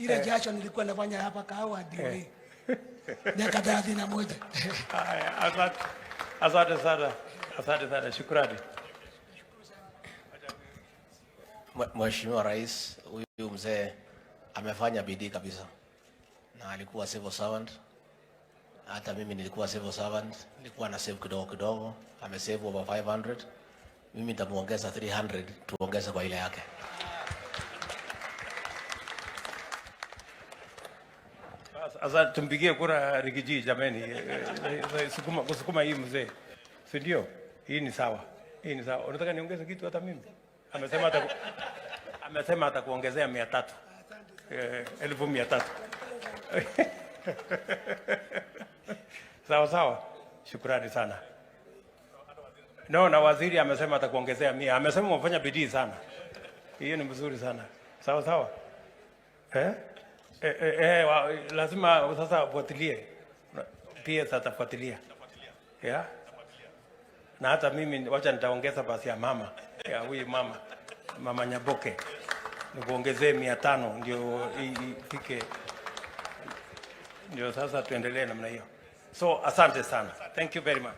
Ile jasho nilikuwa nafanya hapa Kahawa ndio hii. Miaka 31. Haya, asante. Asante sana. Asante sana. Shukrani. Mheshimiwa Rais, huyu mzee amefanya bidii kabisa na alikuwa civil servant. Hata mimi nilikuwa civil servant, nilikuwa na save kidogo kidogo, amesave over 500. Mimi nitamuongeza 300 tuongeze kwa ile yake. Sasa tumpigie kura Riggy G jameni, sukuma kusukuma hii mzee, si ndio? Hii ni sawa, hii ni sawa. Unataka niongeze kitu hata mimi? Amesema atakuongezea 300, 300,000. Sawa sawa, shukrani sana. No, na waziri amesema atakuongezea 100. Amesema umefanya bidii sana. Hiyo ni mzuri sana. Sawa sawa. Eh? Lazima sasa ufuatilie. PS atafuatilia. Yeah? Na hata mimi wacha nitaongeza basi ya mama. Ya huyu mama. Mama Nyaboke. Nikuongezee 500 ndio ifike. Ndio sasa tuendelee namna hiyo. So asante sana. Thank you very much.